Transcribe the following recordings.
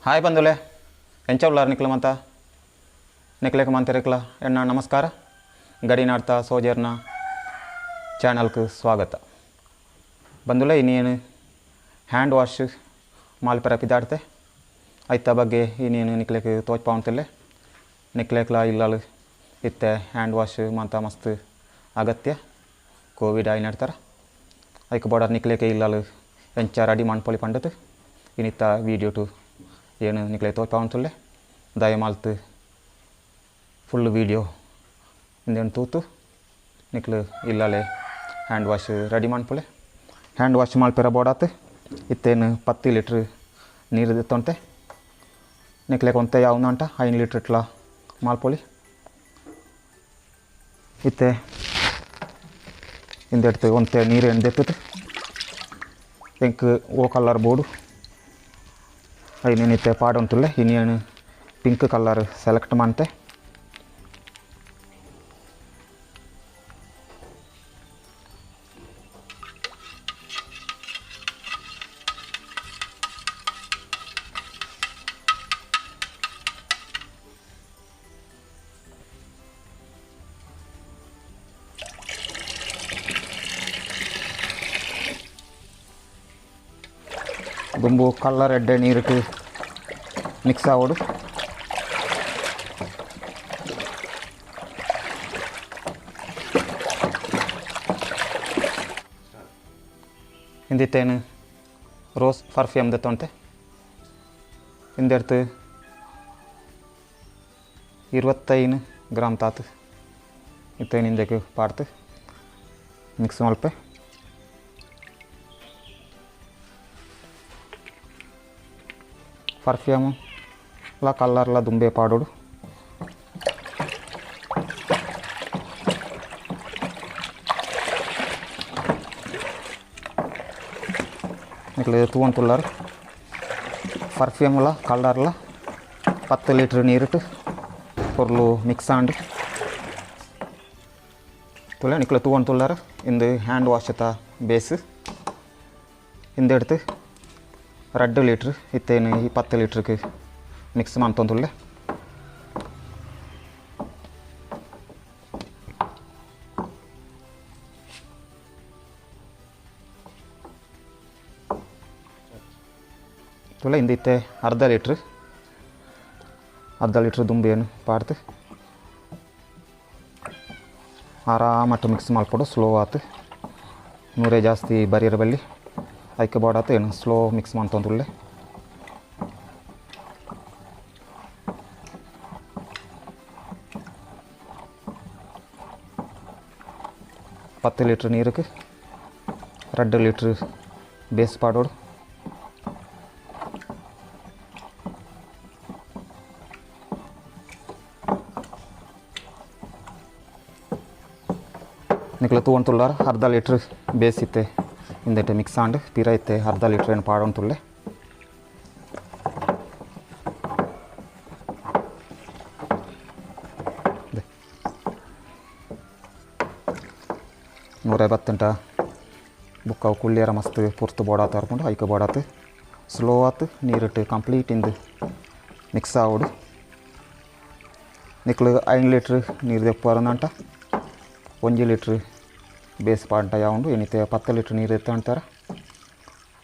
Hi ಬಂದುಲೆ ಎಂಚ ಉಲ್ಲಾರ್ ನಿಕ್ಲ ಮಂತ ನಿಕ್ಲೆಕ್ ಮಂತೆರೆಕ್ಲ ಎನ್ನ ನಮಸ್ಕಾರ. ಗಡಿನಾಡ್ತ ಸೋಜರ್ನ ಚಾನಲ್ಗೆ ಸ್ವಾಗತ. ಬಂದುಲೆ ಇನ್ನೇನು ಹ್ಯಾಂಡ್ ವಾಶ್ ಮಾಲ್ಪೆರ ಪಿದಾಡ್ತೆ ಐತ ಬಗ್ಗೆ ಇನ್ನೇನು ನಿಕ್ಲೆಕ್ ತೋಚ್ಪಾವಂತಿಲ್ಲೆ. ನಿಕ್ಲೆಕ್ಲ ಇಲ್ಲಲು ಇತ್ತೆ ಹ್ಯಾಂಡ್ ವಾಶ್ ಮಂತ ಮಸ್ತ್ ಅಗತ್ಯ. ಕೋವಿಡ್ ಆಯಿ ನಡ್ತಾರ ಐಕ್ ಬೋಡರ್ ನಿಕ್ಲೆಕೆ ಇಲ್ಲಲು ಎಂಚ ರೆಡಿ ಮನ್ಪೊಲಿ ಪಂಡತು ಇನ್ನಿತ್ತ ವೀಡಿಯೋ ಟು ಏನು ನಿಕ್ಲೆ ತೋಚ್ಪಾವಂತುಲ್ಲೆ. ದಯಮಾಲ್ತು ಫುಲ್ ವೀಡಿಯೋ ಇಂದೇನು ತೂತು ನಿಕ್ಲು ಇಲ್ಲಲೆ ಹ್ಯಾಂಡ್ ವಾಶ್ ರೆಡಿ ಮನ್ಪೊಲೆ. ಹ್ಯಾಂಡ್ ವಾಶ್ ಮಲ್ಪೆರ ಬೋಡಾತು ಇತ್ತೇನು 10 ಲೀಟ್ರ್ ನೀರು ದೆತ್ತೊಂತೆ. ನಿಕ್ಲೆಗ್ ಒಂತೆ ಯಾವುಂದಂಟ 5 ಲೀಟ್ರ್ ಇಟ್ಲ ಮಲ್ಪೊಲಿ. ಇತ್ತೆ ಇಂದೆಡ್ತು ಒಂತೆ ನೀರು ಎಣ್ಣೆ ದೆತ್ತದು ಎಂಕ್ ಓ ಕಲ್ಲರ್ ಬೋಡು ಐನೇನು ಇತ್ತೆ ಪಾಡೊಂತುಲ್ಲೆ. ಇನ್ನೇನು ಪಿಂಕ್ ಕಲ್ಲರ್ ಸೆಲೆಕ್ಟ್ ಮಂತೆ. ದುಂಬು ಕಲ್ಲರ್ ಎಡ್ಡೆ ನೀರುಟು ಮಿಕ್ಸ್ ಆವೊಡು. ಇಂದಿತ್ತೇನು ರೋಸ್ ಪರ್ಫ್ಯೂಮ್ ದೆತ್ತೊಂತೆ. ಇಂದೆಡ್ತು 25 ಗ್ರಾಮ್ ತಾತು ಇತ್ತೇನು ಇಂದೆಕ್ ಪಾಡ್ತು ಮಿಕ್ಸ್ ಮಲ್ಪೆ. ಪರ್ಫ್ಯೂಮ್ ಲ ಕಲ್ಲರ್ಲ ದುಂಬೆ ಪಾಡೋಡು. ನಿಕ್ಲೆ ತೂವೊಂತುಲ್ಲಾರ್ ಪರ್ಫ್ಯೂಮ್ಲ ಕಲ್ಲರ್ಲ 10 ಲೀಟ್ರ್ ನೀರಿಟ್ಟು ಪೊರ್ಲು ಮಿಕ್ಸ್ ಆಂಡ್ ತುಲೆ. ನಿಕ್ಲೆ ತೂವೊಂತುಲ್ಲಾರ್ ಇಂದು ಹ್ಯಾಂಡ್ ವಾಶ್ ತ ಬೇಸ್. ಇಂದೆಡ್ತು 2 ಲೀಟ್ರ್ ಇತ್ತೇನು ಈ 10 ಲೀಟ್ರಿಗೆ ಮಿಕ್ಸ್ ಮಂತೊಂದುಲ್ಲೆ. ತುಲೆ ಇಂದಿತ್ತೆ ಅರ್ಧ ಲೀಟ್ರ್ ದುಂಬೇನು ಪಾಡ್ತು ಆರಾಮಟ್ಟು ಮಿಕ್ಸ್ ಮಲ್ಪೊಡು. ಸ್ಲೋ ಆತು ನೂರೇ ಜಾಸ್ತಿ ಬರಿಯರ ಬಲ್ಲಿ ಐಕೆ ಬೋಡಾತು ಏನು ಸ್ಲೋ ಮಿಕ್ಸ್ ಮಂತೊಂದುಲ್ಲೆ. ಪತ್ತು ಲೀಟ್ರ್ ನೀರಿಗೆ 2 ಲೀಟ್ರ್ ಬೇಸ್ ಪಾಡೋಡು. ನಿಕ್ಲೆ ತೂವೊಂತುಲ್ಲಾರ್ ಅರ್ಧ ಲೀಟ್ರ್ ಬೇಸ್ ಇತ್ತೆ ಇಂದೆಟ್ ಮಿಕ್ಸ್ ಆಂಡ್ ಪಿರ ಇತ್ತೆ ಅರ್ಧ ಲೀಟ್ರ್ ಏನು ಪಾಡೊಂತುಲ್ಲೆ. ನೂರ ಬತ್ತಂಟ ಬುಕ್ಕ ಕುಳ್ಳಿಯರ ಮಸ್ತ್ ಪೊರ್ತು ಬೋಡಾತು ಅರ್ಕೊಂಡು ಐಕ ಬೋಡಾತು ಸ್ಲೋ ಆತು ನೀರಿಟ್ಟು ಕಂಪ್ಲೀಟ್ ಇಂದು ಮಿಕ್ಸ್ ಆವೊಡು. ನಿಕ್ಲು 5 ಲೀಟ್ರ್ ನೀರು ದೆಪ್ಪುವರಂದಂಟ 1 ಲೀಟ್ರ್ ಬೇಸ್ ಪಾಂಟ ಯಾವುಂಡು. ಏನಿತ್ತೆ 10 ಲೀಟ್ರ್ ನೀರು ಇತ್ತು ಅಂತಾರೆ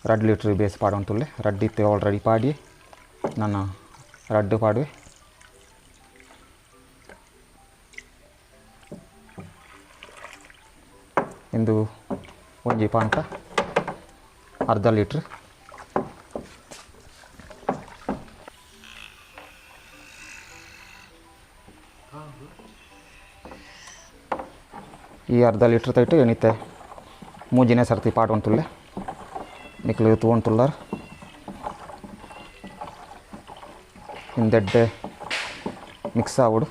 2 ಲೀಟ್ರ್ ಬೇಸ್ ಪಾಡೊಂತುಲ್ಲೆ. ರಡ್ಡು ಇತ್ತೆ ಆಲ್ರೆಡಿ ಪಾಡಿ ನನ್ನ ರಡ್ಡು ಪಾಡುವೆ. ಇಂದು ಒಂಜಿ ಪಾಂಟ ಅರ್ಧ ಲೀಟ್ರ್. ಈ ಅರ್ಧ ಲೀಟ್ರ್ ತೈಟು ಏನಿತ್ತೆ ಮೂಜಿನೇ ಸರ್ತಿ ಪಾಡೊಂತುಲ್ಲೆ. ನಿಕ್ಲು ತೂವೊಂತುಲ್ಲಾರ್ ಇಂದೆಡ್ಡೆ ಮಿಕ್ಸ್ ಆವೊಡು.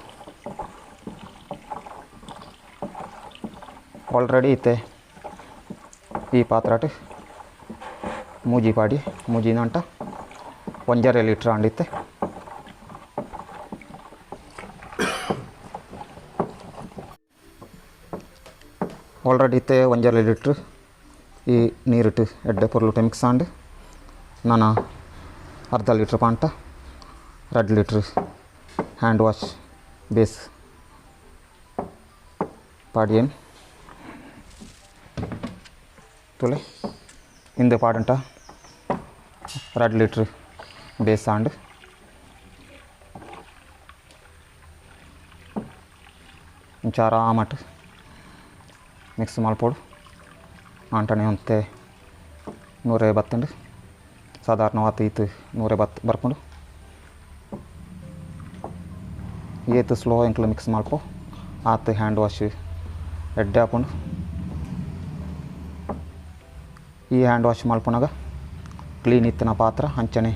ಆಲ್ರೆಡಿ ಇತ್ತೆ ಈ ಪಾತ್ರಾಟ್ ಮೂಜಿ ಪಾಡಿ ಮೂಜಿನಂಟ 1.5 ಲೀಟ್ರ್ ಆಂಡಿತ್ತೆ. ಆಲ್ರೆಡಿ ಇತ್ತೆ 1.5 ಲೀಟ್ರ್ ಈ ನೀರಿಟ್ಟು ಎಡ್ಡೆ ಪೊರ್ಲುಟೆ ಮಿಕ್ಸ್ ಆಂಡ್ ನಾನು ಅರ್ಧ ಲೀಟ್ರ್ ಪಾಂಟ. 2 litre hand wash base ಪಾಡಿಯೇನು ತುಲೆ ಇಂದು ಪಾಡಂಟ 2 litre base and ಇಂಚ ಆರಾಮಟ್ ಮಿಕ್ಸ್ ಮಲ್ಪೊಡು ಆಂಟನೆ ಒಂತೆ ನೂರೇ ಬತ್ತಂಡು ಸಾಧಾರಣವಾದ ಈತು ನೂರೇ ಬತ್ತು ಬರ್ಪುಂಡು ಏತು ಸ್ಲೋ ಎಂಕ್ಲು ಮಿಕ್ಸ್ ಮಲ್ಪೊ ಆತು ಹ್ಯಾಂಡ್ ವಾಶ್ ಎಡ್ಡೆ ಆಪುಂಡು ಈ ಹ್ಯಾಂಡ್ ವಾಶ್ ಮಲ್ಪುನಗ ಕ್ಲೀನ್ ಇತ್ತಿನ ಪಾತ್ರ ಅಂಚನೆ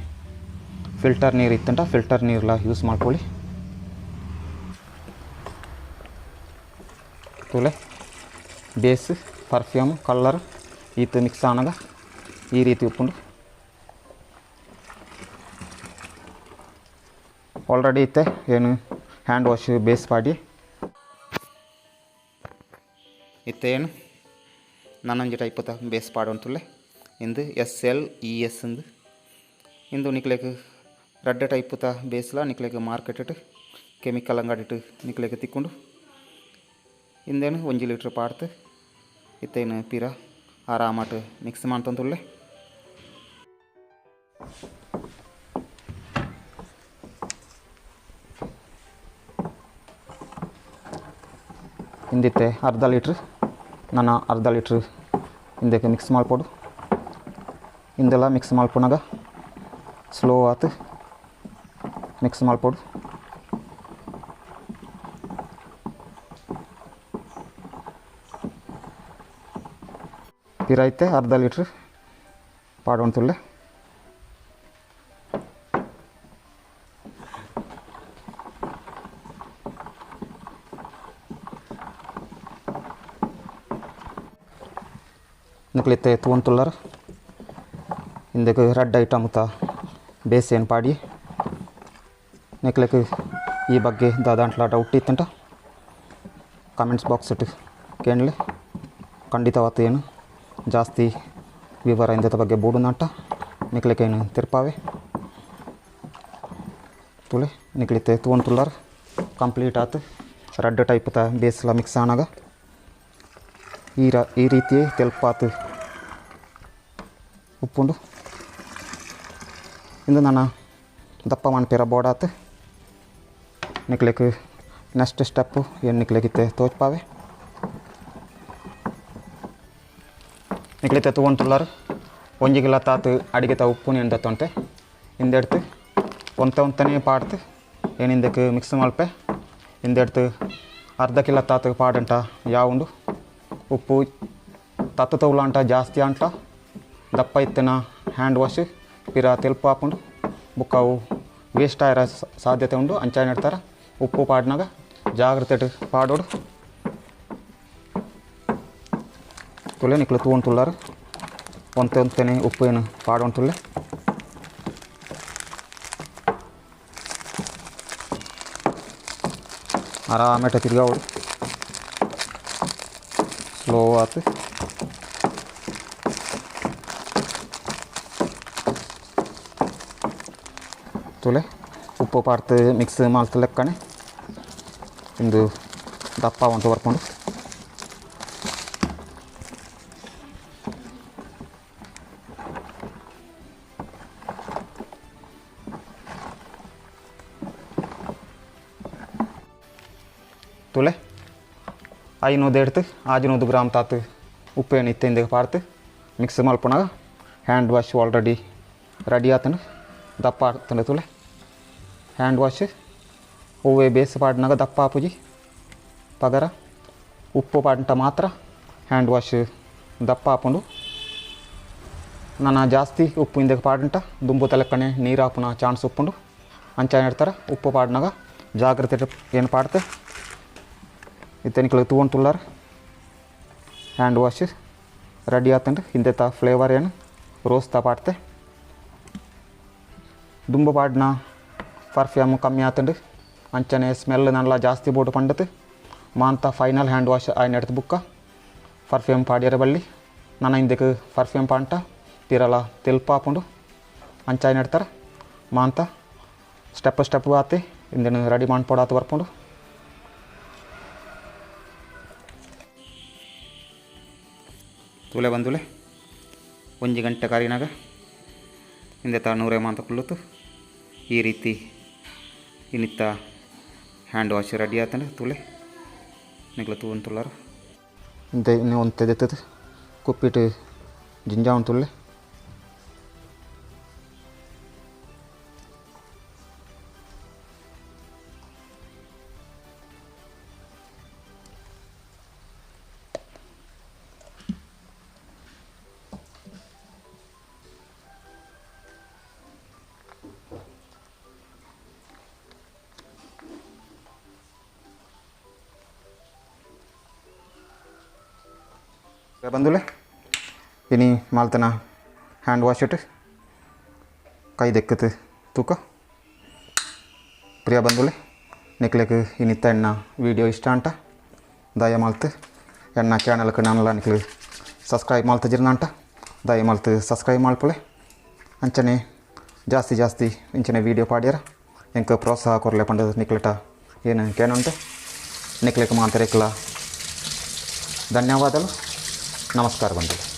ಫಿಲ್ಟರ್ ನೀರು ಇತ್ತಂಟ ಫಿಲ್ಟರ್ ನೀರ್ಲ ಯೂಸ್ ಮಲ್ಪೊಳಿ ತುಲೆ base perfume colour ಈತು mix ಆನಗ ಈ ರೀತಿ ಉಪ್ಪುಂಡು ಆಲ್ರೆಡಿ ಇತ್ತೆ ಏನು hand wash base ಪಾಡಿ ಇತ್ತೆ ಏನು ನಾನೊಂಜಿ ಟೈಪುದ ಬೇಸ್ ಪಾಡೊಂತುಲ್ಲೆ ಇಂದು SLES ಇಂದು ಇಂದು ನಿಕ್ಲೆಗ್ ರಡ್ಡ್ ಟೈಪುದ ಬೇಸ್ಲ ನಿಕ್ಲೆಗ್ ಮಾರ್ಕೆಟ್ ಕೆಮಿಕಲ್ ಅಂಗಡಿಟ್ ನಿಕ್ಲೆಗ್ ತಿಕ್ಕುಂಡು ಇಂದೇನು 1 ಲೀಟ್ರ್ ಪಾಡ್ತು ಇತ್ತೇನು ಪಿರ ಆರಾಮಾಟ್ ಮಿಕ್ಸ್ ಮಾಡ್ತಂತುಲ್ಲೆ ಇಂದಿತ್ತೆ ಅರ್ಧ ಲೀಟ್ರ್ ನನ್ನ ಅರ್ಧ ಲೀಟ್ರ್ ಇಂದಕ್ಕೆ ಮಿಕ್ಸ್ ಮಲ್ಪೊಡು ಇಂದೆಲ್ಲ ಮಿಕ್ಸ್ ಮಲ್ಪುನಗ ಸ್ಲೋ ಆತು ಮಿಕ್ಸ್ ಮಲ್ಪೊಡು ಪಿರೈತೆ ಅರ್ಧ ಲೀಟ್ರ್ ಪಾಡೊಂತುಲ್ಲೆ ನಿಕ್ಲಿತ್ತೆ ತೂವೊಂತುಲ್ಲರ್ ಇಂದೆಕ್ ರಡ್ಡ್ ಐಟಮ್ ತ ಬೇಸ್ ಏನು ಪಾಡಿ ನಿಕ್ಲೆಗ್ ಈ ಬಗ್ಗೆ ದಾದಾಂಟ್ಲ ಡೌಟ್ ಇತ್ತಂಟ ಕಾಮೆಂಟ್ಸ್ ಬಾಕ್ಸ್ ಇಟ್ಟು ಕೇಳಲಿ ಖಂಡಿತವಾದ ಏನು ಜಾಸ್ತಿ ವಿವರ ಇಂದದ ಬಗ್ಗೆ ಬೋಡುನಂಟ ನಿಕ್ಲೆಗ್ ಏನು ತಿರ್ಪಾವೆ ತುಲೆ ನಿಕ್ಲಿತ್ತೆ ತೂವೊಂತುಲ್ಲರ್ ಕಂಪ್ಲೀಟ್ ಆತು ರಡ್ಡ್ ಟೈಪ್ ತ ಬೇಸ್ಲ ಮಿಕ್ಸ್ ಆನಾಗ ಈ ರೀತಿ ತೆಲ್ಪಾತು ಉಪ್ಪುಂಡು ಇಂದು ನಾನು ದಪ್ಪ ಮನ್ಪಿರ ಬೋಡಾತು ನಿಕ್ಲೆಗ್ ನೆಕ್ಸ್ಟ್ ಸ್ಟೆಪ್ಪು ಏನು ನಿಕ್ಲೆಗಿತ್ತೆ ತೋಚ್ಪಾವೆ ನಿಕ್ಲಿತ್ತೆ ತೂವೊಂತುಲ್ಲರ್ ಒಂಜಿ ಕಿಲೋ ತಾತು ಅಡಿಗೆತ ಉಪ್ಪು ಎಂದತ್ತೊಂತೆ ಇಂದೆಡ್ತು ಒಂತ ಒಂತನೇ ಪಾಡ್ತು ಏನಿಂದಕ್ಕೆ ಮಿಕ್ಸ್ ಮಲ್ಪೆ ಇಂದೆಡ್ತು ಅರ್ಧ ಕಿಲೋ ತಾತು ಪಾಡಂಟ ಯಾವುಂಡು ಉಪ್ಪು ತತ್ತು ತೌಲಾಂಟ ಜಾಸ್ತಿ ಅಂಟ ದಪ್ಪ ಇತ್ತಿನ ಹ್ಯಾಂಡ್ ವಾಶ್ ಪಿರ ತೆಲ್ಪು ಆಪುಂಡು ಬುಕ್ಕವು ವೇಸ್ಟ್ ಆಯಿರ ಸಾಧ್ಯತೆ ಉಂಡು ಅಂಚ ನೆಡ್ತಾರೆ ಉಪ್ಪು ಪಾಡ್ನಾಗ ಜಾಗ್ರತೆ ಪಾಡೋಡು ತುಲೆ ನಿಕ್ಲು ತೂವೊಂತುಲ್ಲಾರು ಒಂತೆ ಒಂತೆನೆ ಉಪ್ಪು ಏನು ಪಾಡೊಂತುಲ್ಲೆ ಆರಾಮೇಟ ತಿರ್ಗಾವಡು ಸ್ಲೋ ಆತು ತುಲೆ ಉಪ್ಪು ಪಾಡ್ತು ಮಿಕ್ಸ್ ಮಲ್ತ್ ಲೆಕ್ಕನೆ ಇಂದು ದಪ್ಪ ಉಂಟು ಬರ್ಕೊಂಡು ತುಲೆ 500 ಎಡ್ತು 600 ಗ್ರಾಮ್ ತಾತು ಉಪ್ಪು ಏನು ಇತ್ತಿಂದ ಪಾಡ್ತು ಮಿಕ್ಸ್ ಮಲ್ಪುನಾಗ hand wash already ready ಆತಂಡು ದಪ್ಪ ಆತಂಡು ತುಲೆ ಹ್ಯಾಂಡ್ ವಾಶ್ ಹೂವೆ ಬೇಸ್ ಪಾಡ್ನಾಗ ದಪ್ಪ ಆಪುಜಿ ಪಗರ ಉಪ್ಪು ಪಾಡ್ಂಟ ಮಾತ್ರ ಹ್ಯಾಂಡ್ ವಾಶ್ ದಪ್ಪ ಆಪುಂಡು ನಾನು ಜಾಸ್ತಿ ಉಪ್ಪು ಇಂದಕ್ಕೆ ಪಾಡ್ಂಟ ದುಂಬು ತಲೆಕ್ಕನೆ ನೀರು ಆಪುನ ಚಾನ್ಸ್ ಉಪ್ಪುಂಡು ಅಂಚ ಇಡ್ತಾರೆ ಉಪ್ಪು ಪಾಡ್ನಾಗ ಜಾಗ್ರತೆ ಏನು ಪಾಡ್ತೆ ಇತ್ತನಿಕ್ಲು ತೂವೊಂತುಲ್ಲಾರ್ hand wash ready ಆತಂಡು ಇಂದೆತ flavour ಏನು ರೋಸ್ ತ ಪಾಡ್ತೆ ದುಂಬು ಪಾಡ್ನ ಪರ್ಫ್ಯೂಮ್ ಕಮ್ಮಿ ಆತಂಡು ಅಂಚನೆ ಸ್ಮೆಲ್ ನಲ್ಲ ಜಾಸ್ತಿ ಬೋಟು ಪಂಡತು ಮಾಂತ final hand wash ಆಯ್ನ ಎಡ್ತು ಬುಕ್ಕ ಪರ್ಫ್ಯೂಮ್ ಪಾಡ್ಯರ ಬಲ್ಲಿ ನನ್ನ ಇಂದಕ್ಕೆ ಪರ್ಫ್ಯೂಮ್ ಪಾಂಟ ಪಿರಲ ತೆಲ್ಪಾಪುಂಡು ಅಂಚಾಯ್ನ ಎಡ್ತಾರೆ ಮಾಂತ ಸ್ಟೆಪ್ ಸ್ಟೆಪ್ ಆತಿ ಇಂದೆನ್ ರೆಡಿ ಮನ್ಪೊಡಾತ್ ಬರ್ಪುಂಡು. ತೂಲೆ ಬಂದುಲೆ ಒಂಜಿ ಗಂಟೆ ಕಾರಿನಾಗ ಇಂದೆತ ನೂರೆ ಮಾಂತ ಕುಲ್ಲುತು ಈ ರೀತಿ ಇನ್ನಿತ್ತ ಹ್ಯಾಂಡ್ ವಾಶ್ ರೆಡಿ ಆತಂಡ. ತೂಲೆ ನಿಕ್ಲ ತೂವೊಂತುಲ್ಲರ್. ಇಂತೆ ಇನ್ನು ಒಂತೆ ದೆತ್ತದು ಕುಪ್ಪಿಟ್ ಜಿಂಜಾವೊಂದು ತುಲ್ಲೆ. ಬಂದುಲೆ ಇನಿ ಮಾಲ್ತನ ಹ್ಯಾಂಡ್ ವಾಶ್ ಇಟ್ಟು ಕೈ ದೆಕ್ಕತ್ ತೂಕ. ಪ್ರಿಯ ಬಂದುಲೆ ನಿಕ್ಲೆಗ್ ಇನ್ನಿತ್ತ ಎಣ್ಣ ವೀಡಿಯೋ ಇಷ್ಟ ಅಂಟ ದಯ ಮಲ್ತ್ ಎಣ್ಣ ಚಾನಲ್ಗೆ ನಾನಲ್ಲ ನಿಕ್ಲು ಸಬ್ಸ್ಕ್ರೈಬ್ ಮಲ್ತಜಿರ್ನ ಅಂಟ ದಯ ಮಲ್ತ್ ಸಬ್ಸ್ಕ್ರೈಬ್ ಮಲ್ಪುಲೆ. ಅಂಚನೆ ಜಾಸ್ತಿ ಜಾಸ್ತಿ ಇಂಚನೆ ವೀಡಿಯೋ ಪಾಡ್ಯಾರ ಎಂಕ್ ಪ್ರೋತ್ಸಾಹ ಕೊರ್ಲೆ ಪಂಡ ನಿಕ್ಲೆಟ ಏನು ಕೇನುಂಟು. ನಿಕ್ಲೆಗ್ ಮಾತೆರೆಕ್ಲ ಧನ್ಯವಾದಗಳು. ನಮಸ್ಕಾರ ಬಂಧುಗಳು.